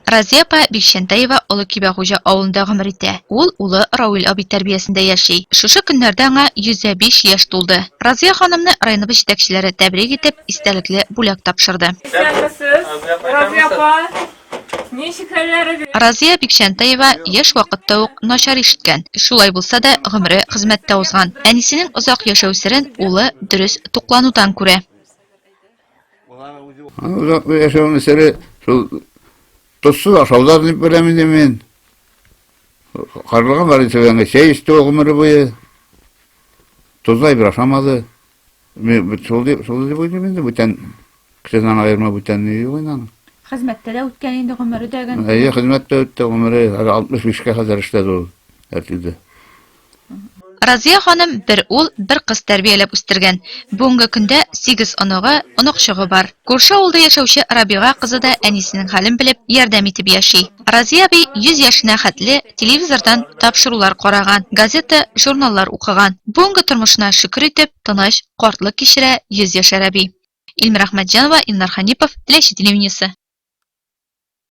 Разия апа Бикчәнтәева Олы Кибәхуҗа авылында гомер итә. Ул улы Рауил абый тәрбиясендә яши. Шушы көннәрдә аңа 105 яшь тулды. Разия ханымны районыбыз җитәкчеләре тәбрик итеп, истәлекле бүләк тапшырды. Исәнмесез, Разия апа. Ничек хәлләрегез? Разия Бикчәнтәева яшь вакытта ук начар ишеткән. Шулай булса да, гомере хезмәттә узган. Әнисенең озак яшәү серен улы дөрес тукланудан күрә. Аны озак яшәүнең сере шул тозсыз ашаудан дип беләм инде мин. Карлыган бар инде чәй эчте ул гомере буе. Тозлы әйбер ашамады. Мин шул дип, шул дип уйлыйм инде, бүтән кешедән аерма бүтән ни юк инде аның. Хезмәттә дә үткән инде гомере дә. Әйе, хезмәттә үтте гомере. Әле 65-кә кадәр эшләде ул әртилдә. Разия ханым бер ул, бер кыз тәрбияләп үстергән. Бүгенге көндә сигез оныгы, оныкчыгы бар. Күрше авылда яшәүче Рабига кызы да әнисенең хәлен белеп, ярдәм итеп яши. Разия әби 100 яшенә хәтле телевизордан тапшырулар караган, газета, журналлар укыган. Бүгенге тормышына шөкер итеп, тыныч картлык кичерә 100 яшәр әби. Илмира Әхмәтҗанова, Илнар Хәнипов, Теләче телевидениесе.